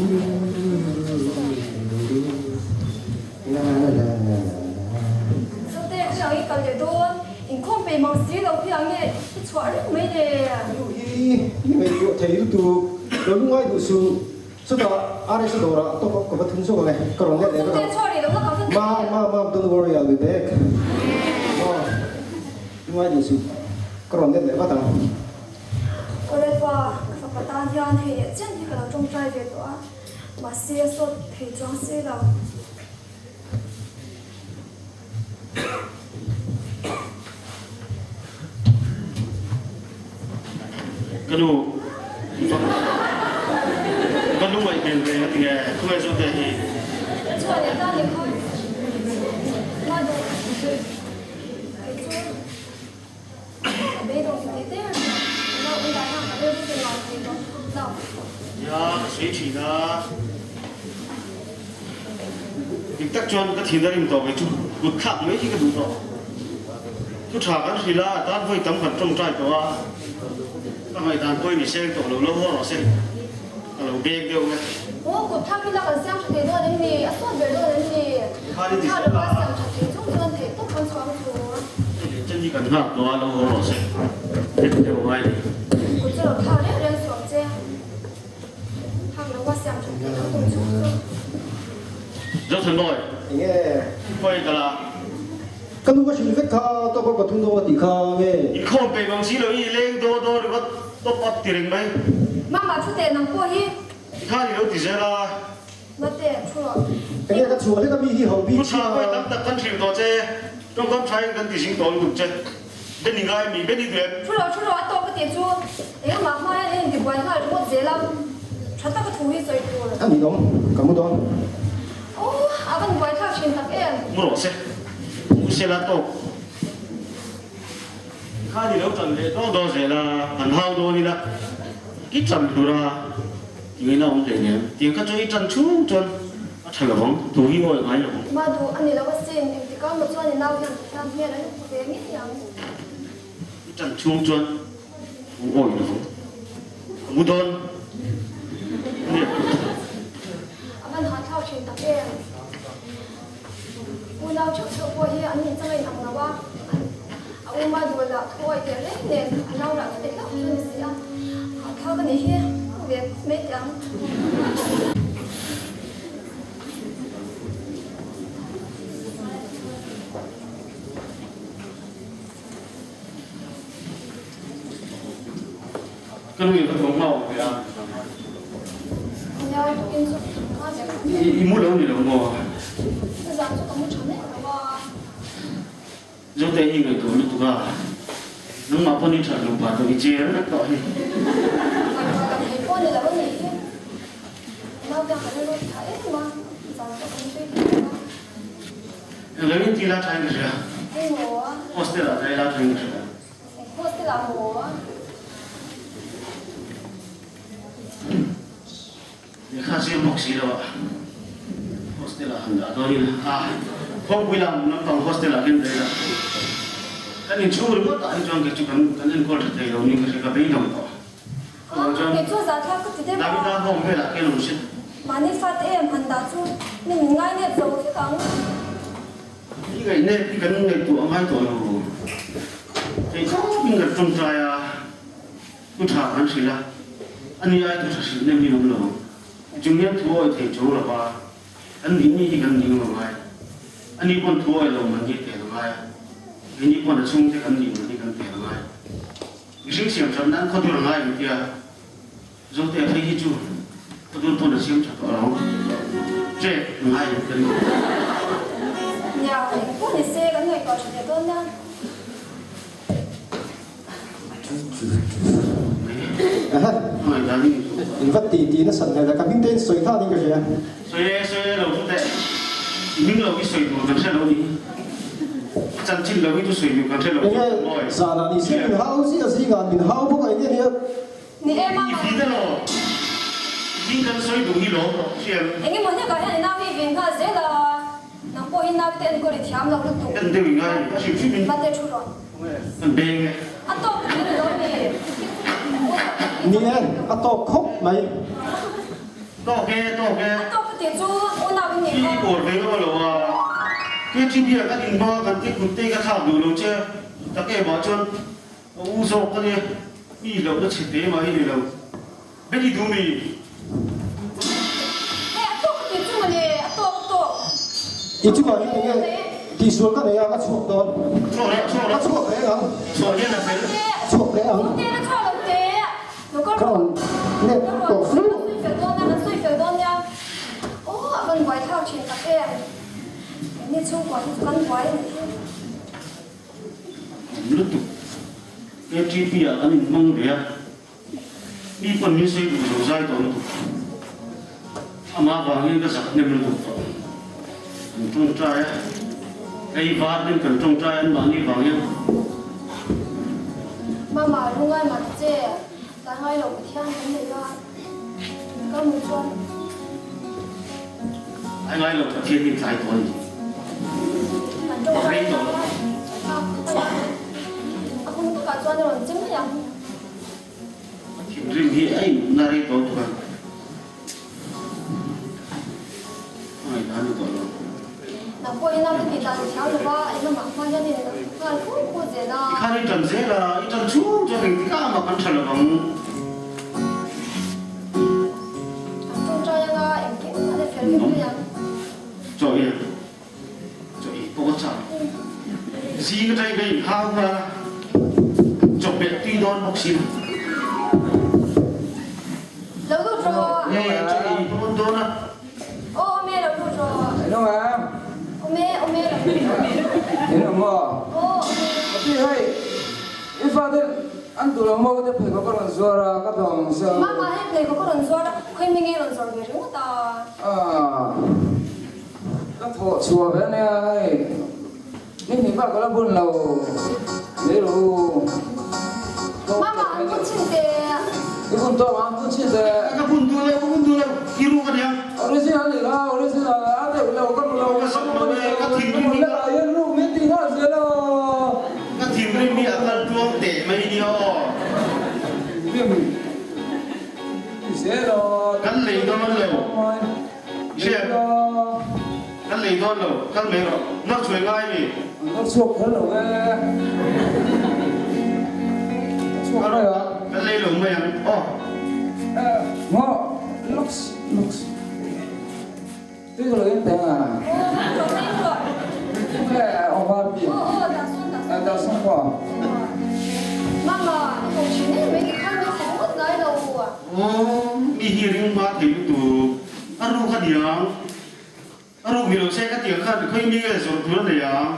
Zote khi ang i kal leh dawn, inkhawm peih mang si lo khi ang nge i chhuah reng mai le. Ka nu hi i ngaihtuah thei lutuk, lo lungngai duh suh. Chutah RS dawrah top up ka va thun zawk ang e, ka rawn let leh vek ang. Mam, mam, mam, don't worry, I'll be back. Aw, lungngai duh suh, ka rawn let leh vat ang. Awle pa, ka fapa tan hian hei leh chian hi ka lo tawngtai ve tawh a, mahse a sawt thei chuang si lo. Ka nu, ka nu ngaih hmel ve nga tinge khawngaih zawk te hi. Ka chhuah leh ta ni kha, ma duh kei chu ka beidawng ti teh teh a ni. Ka nau ui dahna ka rilru te nuam thei tawh lo. Nia, ka sawi thin a. Dik tak chuan ka thin a rim tawh kei chu kut thlak mai hi ka duh tawh. Thu tha kan hrilh a, a tan vawi tam kan tawngtai tawh a, ka ngaihdan pawhin i seng tawh lo lo haw rawh se, ka lo beng deuh e. Aw, kut thlak hi la kan siam tha thei dawn em ni? A sawt ber dawn em ni? Khan i ti Tha zel lova a. siam tha thei chung chuan theih tawp kan chhuang chu. Hei leh chen hi kan nghak tawh a, lo haw rawh se, heti deuh a ngai ni. Kut chu lo thlak reng reng suam che. Thak lova siam tha thei kan tum chung chu. Zothanbawi. Enge? Khawi ka la. Ka nu ka hrilh vek kha top up ka thun dawn a tih kha nge? Inkhawm peih mang si lo i leng daw daw ringawt top up ti reng mai. Mama thu teh nang pawh hi. I khan i lo ti zel a. Mate thu rawh. Enge ka chhuah hlek a mi hi ho bik Thu tha pawh i tam tak kan hrilh tawh che. Tawngkam tha in kan ti zing tawh lutuk che. Beni ngai mi Beni duh em? Thu rawh thu rawh a tawk ka tih chu engmah hma hian in intibuai nghal ringawt zel a. Tha taka thu hi sawi tur. A ni awm, ka mu dawn. Aw, a van buai thlak thin tak em? Mu rawh se, mu se la tawk. Khan i lo tan leh daw daw zel a, an hau dawn ila i tan hlur a, tingin a awm hlei nen. Tiang kha chu i tan chhung chuan a tha lo vang, thu hi awi ngai lo vang. Ma duh a ni lo asin, engtikah maw chuan i nau hian Pathian hmel an hmu ve ngei ang. I tan chhung chuan thu awi lo vang, ka mu dawn. A van hahthlak thin tak em? Unau theuh theuh pawh hi an inchang a inang lo a, a uma dul lah thu awih teh reng nen a nau lah chuti hlauh chu a ni si a, hahthlak a nih hi pu ve phawt mai teh ang. Ka nu in ka thawm hma awm ve a. I mu lo ni lo maw? Zote hi ngaihtuah lutuk a, nangmah pawn i that lo pah tawh i cher vek tawh hei. Englo in ti la thain ka hria. Hostel ah dai la thain ka hria. Hostel ah maw? Lehkha zir bawk si lo ah hostel ah han dah dawn in a khawmpui lam lampang hostel ah hian dai la kan inchhung ringawt ah hi chuan kei chu kan kan enkawl tha thei lo ni ka hria ka beidawng tawh. Kei chu zahthlak ka ti deuh a. Davida home velah khian awm si. Mahni fate em han dah chu mi min ngai nep zo vek ang. I ngaih nep hi kan ngaihtuah a ngai tawh lo. Thei khawpin kan tawngtai a, thu tha kan hrilh a, ani ai thu tha hrilh nem hi an awm lo ang. Chung hian thu awi thei chuang lo va, kan nih mi hi kan ning lo ngai. Ani pawn thu awi lo man hi tel a ngai a, keini pawn a chhungte kan nih man hi kan tel a ngai. Mihring siam that nan khawdur a ngai ang tia Zote a phei hi chu khawdur pawn a siam tha tawh lo. Trek ngai ang ka ring. Nia, engpawh ni se kan ngaihtuah tha leh dawn nia. Ehe, in va ti ti nasat hmel e, ka hming te in sawi kha niin ka hria. Sawi e, sawi e lo chu teh. I hming lo hi sawi tur kan hre lo ni. I chanchin lo hi chu sawi tur kan hre lo chu Enge mawi. zanah ni se min hau zia zingah min hau bawk a enge nia. Ni e mama. I vin elaw? I hming kan sawi duh hi lawm rawh hriam. Enge maw hniakah hian i nau hi i vin nghal zel a, nang pawh hi nau te enkawl i thiam lo lutuk. En deuh i ngai a hrim hrim in. Mate thu rawh. Kan beng e. A tawk ka ti ni lo mi. Ni e, a tawk khawp mai. Tawk e, tawk e. A tawk ka tih chu unau in nih kha. I pawr ve ngam lo a. KTP ah kan inhmang a, kan ti kut te ka thlak duh lo che. Tak em ah chuan ka u zawk ka nia, mi hlauhna chhe te mah hi ni lo. Beki duh mi? Hei a tawk ka tih chu mawle, a tawk a tawk. I chungah hi enge tihsual ka nei a, ka chhuak dawn. Chhuak reh, chhuak reh. Ka chhuak reng ang. Chhuah hian a fel. Chhuak reng ang. Te la chhuak lo te. Ka rawn let tawh fu. Lutuk KTP ah kan inhmang ve a, mi pawn min sawi duh zo zai tawh lutuk. Amah vang hian ka zak hnem lutuk tawh. Kan tawngtai a, hei var din kan tawngtai an mahni vang hian. Mama lungai mah ta che, tlai ngai lo Pathian kan nei a, ka mu chuan. Tlai ngai lo Pathian hi tlai tawh a ni. Kan tawngtai a, a hun takah chuan a rawn che mai ang. A thinrim hi a inna rei tawh tuk a. Tikhan i ṭan zel a, i ṭan chhung chuan engtik ah mah kan ṭha lo vang. Chaw i chaw i pawh a chak. Zing aṭangin ka inhau nghal a, chawhmeh tui dawn bawk si lo. Lo lut rawh. Nge chaw ei ka rawn dawn a. Aw awm e lo lut rawh. Eng awm em? Awm e awm e lo lut rawh. Eng awm maw? Aw awm e. Ka pi hei i fate an duh lo maw ka ti pheikhawk ka rawn zuar a ka dawng ang se. Mama hei pheikhawk ka rawn zuar a khawi hming nge rawn zuar ve ringawt a. Ah ka thawh chhuah ve ania hei ni hnih bak ka la bun lo lei rawh u. Mama an bun chin teh. I bun tawk ang bun chin teh. Ka bun duh lo ka bun duh lo i ru ka nia. Original ni la original a deuh lo ka hmu lo Ka zak lo e ka thinrim hi ka hian ruk min ti nghal zel a. Ka thinrim hi a kal tluang teh mai nia aw. Rim ti zel aw. Kan lei dawn lo. Hriat kan lei dawn lo, kal mai rawh. Nawr chhuai ngai mi? An nawr chhuak kher lo e. Chhuak mai a. Kan lei lo mai ang aw. Eh, maw, looks, looks. Tui ka lo en teng a. Eh, aw var pi. Dah sawn pawh. Mama, i ko thin em mai tikhan min ti ringawt ngai lo. Aw, mi hi ring hma thei lutuk. A ruk a niang. A ruk ni lo se ka tiang khan khawi mi nge zawrh tur a nei ang.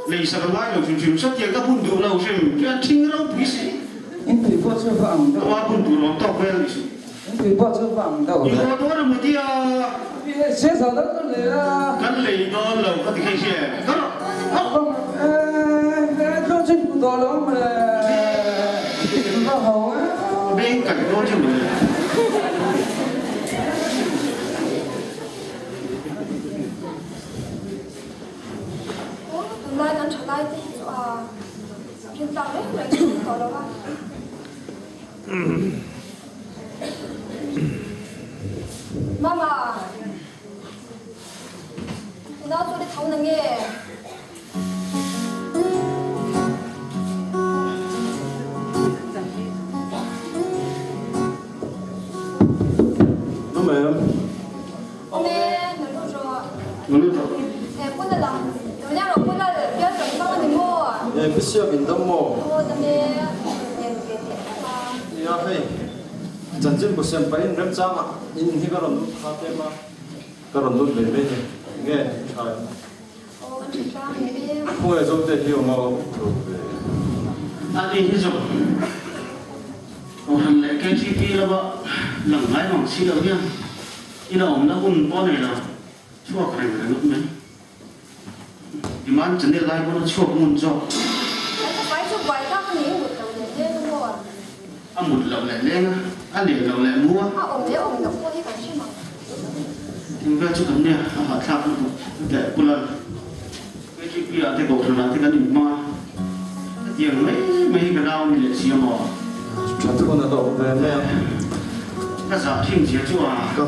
Lei sak a ngai lo hrim hrim. Satiang ka bun duh lo hrim. Chuan thing ropui si. In tui pawh chu va ang deuh. Awa bun tur awm tawk vel a ni suh. In tui pawh chu va ang deuh. I haw dawn a mu tia. Se zau deuh kan lei a. Kan lei dawn lo ka ti kha i hria em? Ka rawh. Eh, tluang chu hmu tawh lo ang le. Va ho e. Beng kan dawn chu mawle. Aw, tunlai kan tha lai te hi chu a rin tlak reng reng chu ni tawh lo a. Mama, i nau chu ri tho na nge? Mama em? Awm e, na lut rawh. Na lut rawh. He puna lam, tun hian rawh puna bial kan hmang a ni maw? E, pi siak in dam maw? Aw, dam e, rawn ve teh tawp a. Nia hei, chanchin bu siam pahin remchangah in hi ka rawn lut kha tlem a, ka rawn lut ve mai ni. Enge tha em? Aw, kan tha tlang em em. Khawngaih Zote hi awm a thu ve. A ni hi zawk Kohhran leh KTP lama lang ngai mang si loh hian Ina awmna hun pawh nei lo, chhuak reng ringawt mai. Demand channel lai pawn a chhuak ngun zawk. Kan fai chu buai tak a ni, mut loh leh leng a maw? A mut loh leh leng a, a leh loh leh mu a. A awm leh awm loh pawh hi kan hre mang. Thing vel chu kan nia, a hahthlak lutuk leh pulal. KTP ah te Kohhran ah te kan inhmang a, hetiang mai mai hi ka nau ni leh si a maw? Tha thun a lo awm ve mai ang. Ka zah thin zia chu a. Ka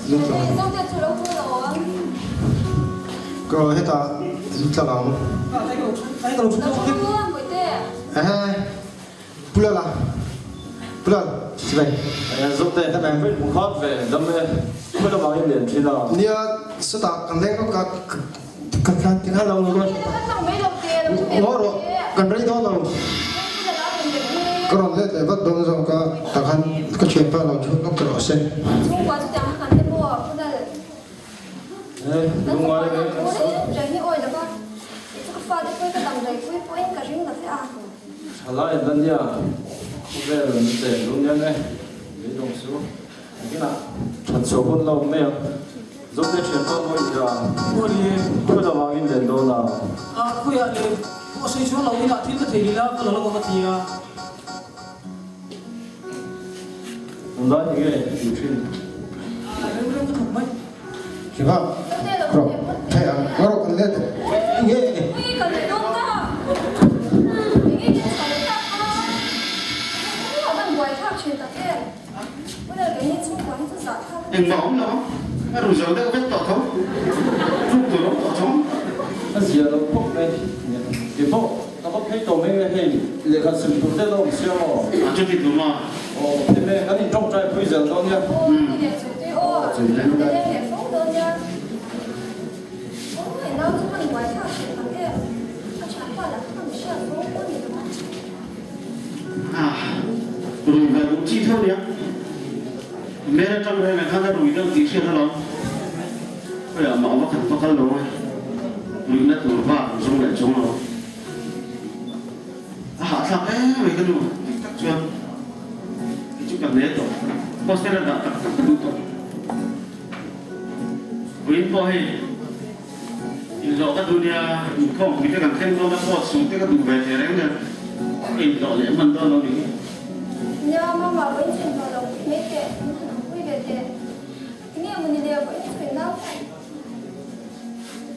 lu tlang ang. Zote chu lo thu lo ang. Ka hetah lu tlang ang. Lo thu ang Bawihte. Ehe. Pu Lala. Pu Lal, chibai. Zote, Dam em? Mu khat ve, dam e. Khawi lamah in lian thin a. Nia, sawtah kan leng lawk a, ka ti kha lo lo. Ngaw rawh, kan rei dawn lo. Ka rawn let leh vat dawn zawk a, tah khan ka thianpa lo chhun lawk rawh se. Lungngai reng reng suh. Thalai an la nia, khawvel an chen dawn hian e, beidawng suh. Engtinah that chhuah hun la awm mai ang. Zote thianpa mawi zia khawi lamah in len dawn a? A khawiah leh pawh sawi chuang lo inah thil ka thei leh a, ka lo la kawm a ti a. Tunlai ni nge tih thin? A rem rem ka thawk mai. Shiva, rawh thei ang, ngaw rawh kan let nge. Engmah awm lo, a ru zo deuh vek tawh tho, ruk tur awm tawh chawng. A zia lo khawp mai, kei pawh ka va phei tawh mai nge hei lehkha sem tur te la awm sia maw? A chuti tur maw? Aw, eme kan in tawngtai pui zel dawn nia. Rui ve duh chi theuh nia. Hmel atang reng ah khan a rui deuh tih hriat alawm. Khawiah mah va khat va kal lo e. Ruihna tur bak an zawng leh chuang lo. A hahthlak em mai ka nu dik tak chuan kei chu ka hne tawh. Hostel a dah tak tak ka duh tawh. Vawiin pawh hei inhlawh ka duh nia, inkhawmpui te kan thleng dawn a, coat suit te ka duh ve thei reng nen ka inhlawh leh hman dawn lo nih hi. Nia, mama vawiin chu inhlawh lo pui mai teh, min han awm pui ve teh. Tinge mawni le vawiin chu inau khan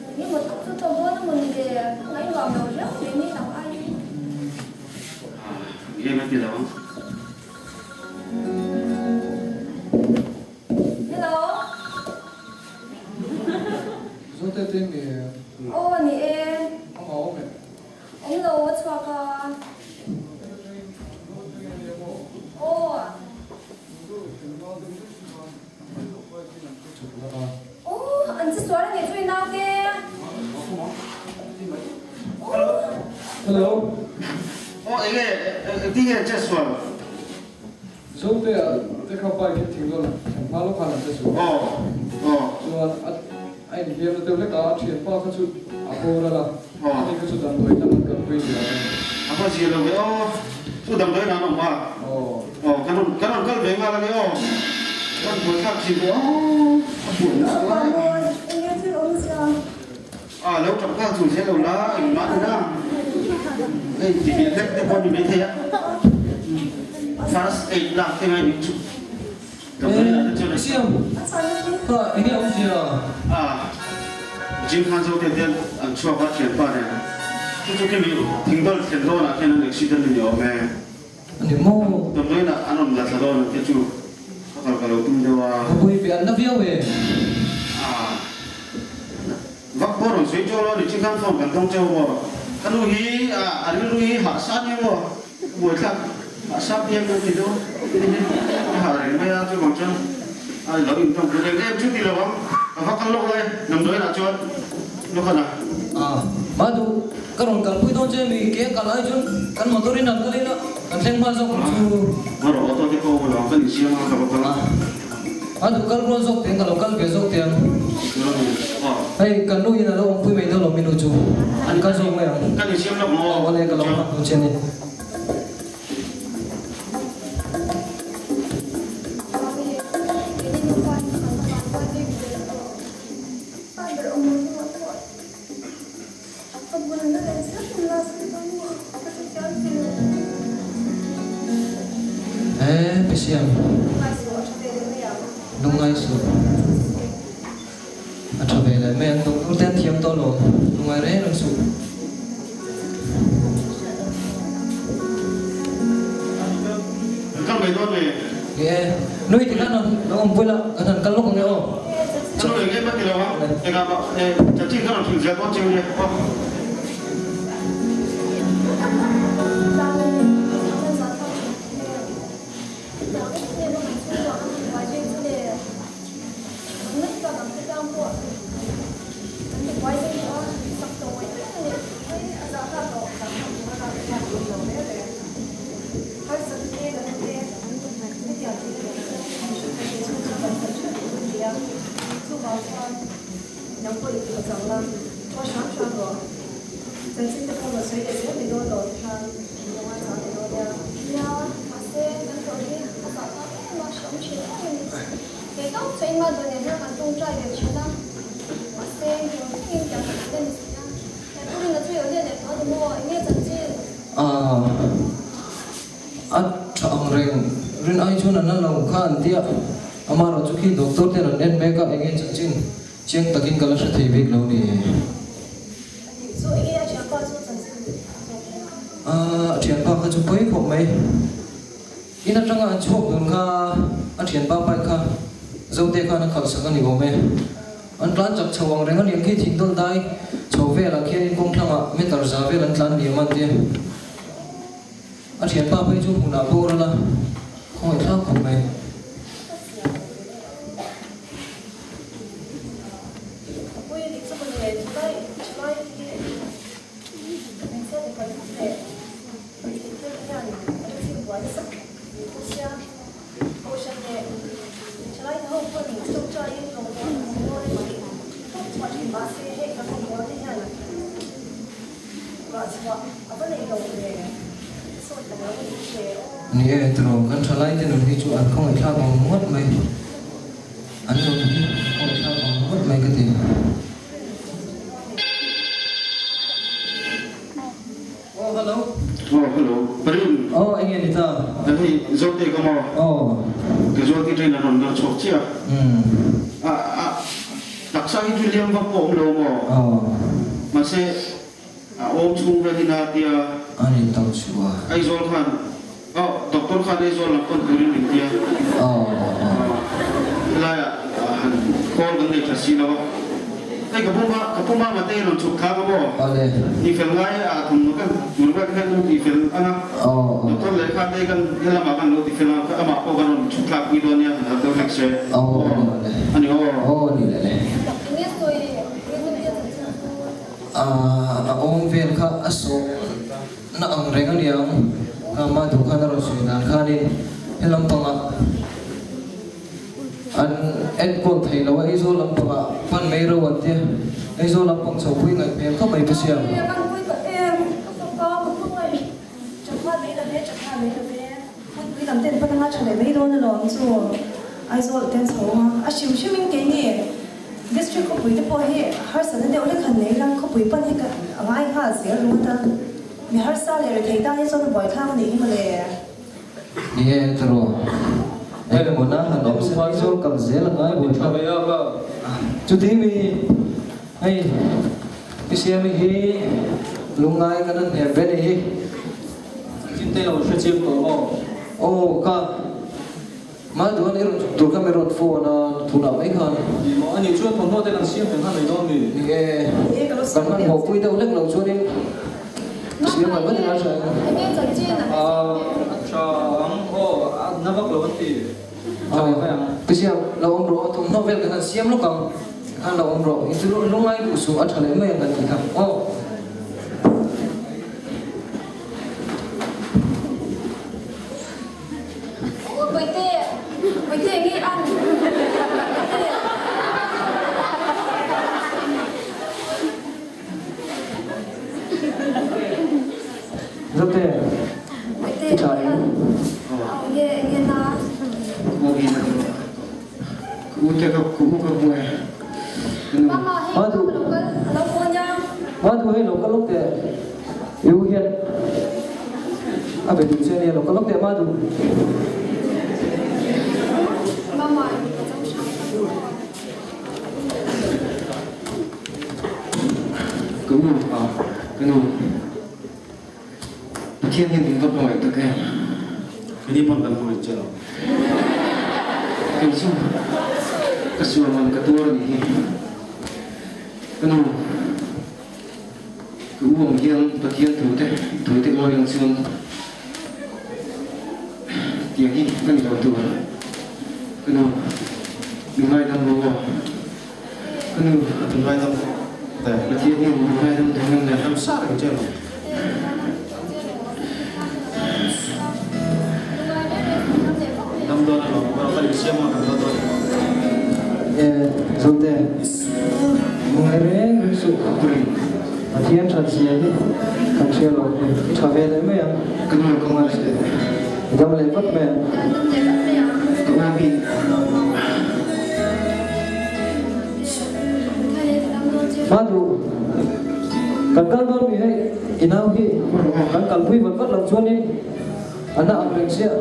engemaw tak chu tawk dawn a mawni le, ka ngaihnuam lo riau mai ni dang aiin. Ah, game a ti lo ang. Hello. Zote te nge? Aw ni e. A mau awm em? Awm lo a chhuak a. Aw. Aw an che sual a nih chu i naute. Aw. Hello. Aw enge engtin nge che sual? Zote ah te kha bike in thing dawn thlen hma lawk khan an che sual. Chuan a inhliam na deuh hlek a, a thianpa kha chu a boral a, ani kha chu damdawi lam an kalpui zia a ni. A va zia lo ve aw, chu damdawi nan awm a, aw kan rawn kan rawn kal ve nghal a ni aw, kan buaithlak thin ve aw, a buai nasa lai a. A lo tap nghal chung zel lo la, engmah ni na. Hei ti ve hlek te pawh ni mai thei a. First aid lak te ngai nih chu. Damdawi ah te chuan a Siam kha enge awm zia? A gym khan zo te te an chhuak a thianpa nen. Chu chu khi mi thingdawl thlen dawn ah khian an accident a ni awm e. Ani maw? Damdawi ah an rawn la thla dawn ang te chu ka kal ka lo tum deuh a. Ka pui ve an na viau e. A Vak pawh rawn sawi teuh lo ni chingkang phone kan dawng teuh maw? Ka nu hi a rilru hi hah sa nia maw? Ka buaithlak hah sa piang ka ti deuh a hah reng mai a chuvang chuan a lo intawng pui reng em chu ti lo ang ka va kal lawk lai damdawiin ah chuan lawk a na. A Madu, ka rawn kalpui dawn che mi ke kal ai chuan kan motor in an kal ila kan thleng hma zawk ang chu. Ngaw rawh auto te pawh awm lo ang kan insiam a ka va kal a. A duh kal rual zawk teng ka lo kal ve zawk teh ang. Hei kan nu in a lo awmpui mai dawn lo mi nu chu an kal zawk mai ang. Kan insiam lawk maw? Aw awle ka lo nghak dawn che a ni. He pi siam lungngai suh a tha ve leh mai ang doctor te an thiam tawh lo lungngai reng reng suh. Kan kal mai dawn nge? Nge. Nui tikhan lo awmpui la, kan han kal lawk ang e aw. Chu eng em a ti lo a, engah mah chanchin ka rawn hrilh zel dawn cheu nia aw. Aaa a tha ang reng rin ai chuan an la lo kha an tia amaherawh chu khi doctor ten an en mek a enge chanchin chiang takin ka la hre thei bik lo ni. Aaa a thianpa kha chu pawi khawp mai. In atanga an chhuak dun kha a thianpa bike kha Zote khan a khalh sak a ni awm e. An tlan chak chho ang reng a niang khi thingdawl dai chho velah khianin kawng thlangah meter za vel an tlan liam a an ti. A thianpa phei chu hmunah boral a khawngaih thlak khawp mai. Ni e, tiraw kan thalai te nun hi chu an khawngaihthlak ang ngawt mai, an nun hi khawngaihthlak ang ngawt mai ka ti. Aw hello. Aw hello Parin. Aw enge ni ta. Hei Zote ka maw. Aw. Ka Zote train a rawn lar chhuak chiah. Umm. A a taksa hi chu liam vak pawh awm lo maw. Aw. Mahse a awm chhung vel hi na tia. A ni tawh chu a. Aizawl khan aw doctor khan Aizawl lam pan turin min tia. Aw aw aw. Helaiah han call kan nei tha si lo a. Hei ka puma ka puma mate rawn chhuk thang a maw? Awle. Tih fel ngai a thawmhnaw kan tur vel khan lo tih fel ang a. Aw aw. Doctor lehkha te kan helamah kan lo ti fel ang amah pawh kan rawn chhuk thlak pui dawn nia han deuh hlek se. Aw awle. A ni aw. Aw ni le le. Enge sawi rinna bia chan chan chu? A awm vel kha a sawh na ang reng a niang. Ama duh khan a rawn sawi dan khanin helam pangah. An enkawl thei lo a, Aizawl lampangah pan mai ro an tia, Aizawl lampang chho pui ngaih hmel khawp mai Pasia. Ni e tiraw, engemaw na han awm se Aizawl kal zel a ngai buai thlak. Chuti mi hei Pi Siami hi lungngai kan han hnem ve ni hi. Chin te lo hre chiang tawh maw? Aw ka mal duan i rawn chhuk tur kha mi rawn phone a tunah mai khan. Ni maw anih chuan thawmhnaw te kan siam fel hman mai dawn mi? Ni e, kan hmanhmawh pui deuh hlek lo chuanin. Siam ang vat ila tha eng. A tha ang aw a na vak lo an ti. Tha ve mai ang. Pi Siam, lo awm rawh aw thawmhnaw vel kan han siam lawk ang. Khan lo awm rawh, i chu lungngai duh suh a tha leh mai ang kan tih kha aw. Aw Bawihte, Bawihte nge an? Zote, i tha em? Madu hei lo kal lawk teh, i u hian a be duh che ania lo kal lawk teh Madu. Ka u a, ka nu. Pathian hian min va hmangaih tak em? Keini pawn kan hmangaih che lo. Kei chu ka sual man ka tuar a nih hi. Ka nu, ka u ang hian Pathian thu te thu te ngawi ang chuan tiang hi ka ni lo tur. Ka nu, min ngaidam rawh aw. Ka nu, min ngaidam rawh. Pathian hian min ngaidam dawn em le? Zote, ngai reng reng suh Pathian that zia hi kan hria lo i tha ve leh mai ang. Ka nu ka ngai leh. I dam leh vat mai ang. Ka u hi. Madu, kan kal dawn mi hei i nau hi kan kalpui vat vat loh chuanin a na ang reng sia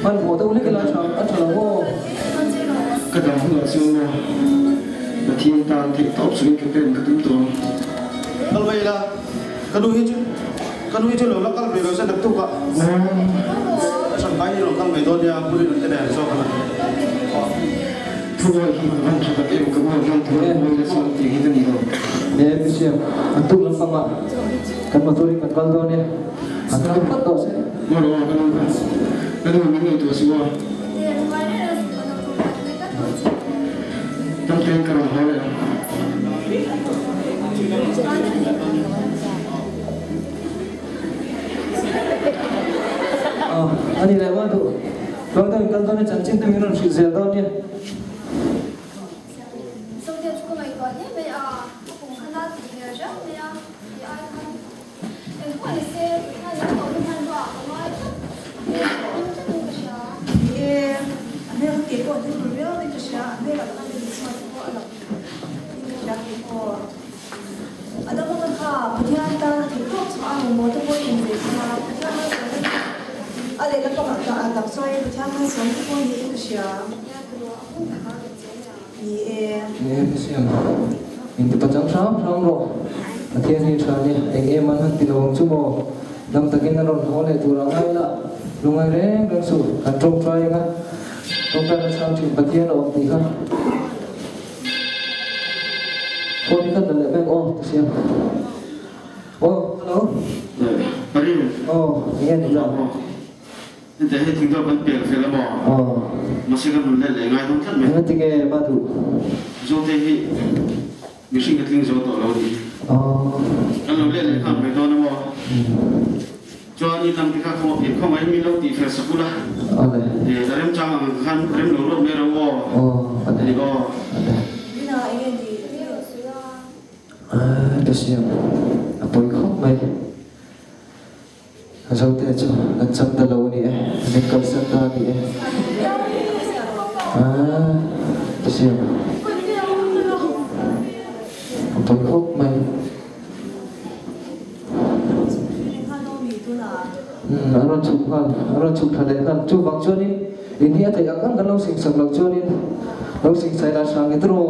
hmanhmawh deuh hlek ila a tha lo aw. Ka dam hunah chuan maw Pathian tan theih tawp chungin ka pen ka tum tawh ang. Kal mai ila, ka nu hi chu ka nu hi chu lo la kal ve lo se naktuk ah a hran ngai hi rawn kal mai dawn nia, Pu Rinawt te nen zawk a la. Thuawi hi ka van tha tak em, ka uar hian thuawi mawi la chuan tih hi ka ni lo. He misiam an tuk lampang ah kan motor hi kan kal dawn e, an kal phawt tawh se. Maw aw ka nu kha, ka nu min ngaihtuah suh aw. Damtein ka rawn haw leh ang. Aw a ni leh maw duh. Tluang deuhin kal dawn e, chanchin te min rawn hrilh zel dawn nia. Zote chu ka ngaihtuah hle mai a, a kum khan a tih hmel riau mai a, tih ai khan engpawh ni se khan a tawhna hmanrua ah ka ngai tlat, a hmel pawh a hlim tlatin ka hria. Ni e, a hmel kha kei pawh a hlim ru riau in ka hria, a hmelah khan a inchhuah te pawh a lang in ka hria kei pawh. A dam anga kha Pathian tan a theih tawk chhuah a mamawh te pawh in ve thung a, Pathian malsawmna chu a lehla pangah ta a tak chuan Pathian malsawmna te pawh niin ka hria. Ni e. Ni e Misiam, in ti pachang hram hram rawh. Pathian hi tha nia, eng em an han ti lo ang chu maw? Dam takin a rawn haw leh tur a ngai la, lungngai reng reng suh, kan tawngtai ang a, tawngtaina chhang thin Pathian a awm tih kha. Phone hi khat la leh vek aw ti siam. Aw hello. Pari. Aw enge ni ta. Heta hei thing dawr kan pel fel amaw. Aw. Mahse kan rawn let leh ngai dawn tlat mai. Enga tinge ma duh. Zote hi mihring ka tling zo tawh lo ni. Aw. Kan lo let leh nghal mai dawn amaw. Chuan i lam te kha khawngaih min lo tih fel sak ula. Awle. A remchang ang khan rem lo rawt mai ro aw. Aw ale. Ni aw. Ale. Rina enge ni? Ka siam a pawi khawp mai. Zote chu kan cham ta lo a ni e, min kalsan ta a ni e. Ka siam a pawi khawp mai. Umm an rawn chhuk nghal, an rawn chhuk thla leh nghal. Chuvang chuanin in hi a theih ang ang kan lo singsak loh chuanin lo singsaih lah hrang nge tiraw?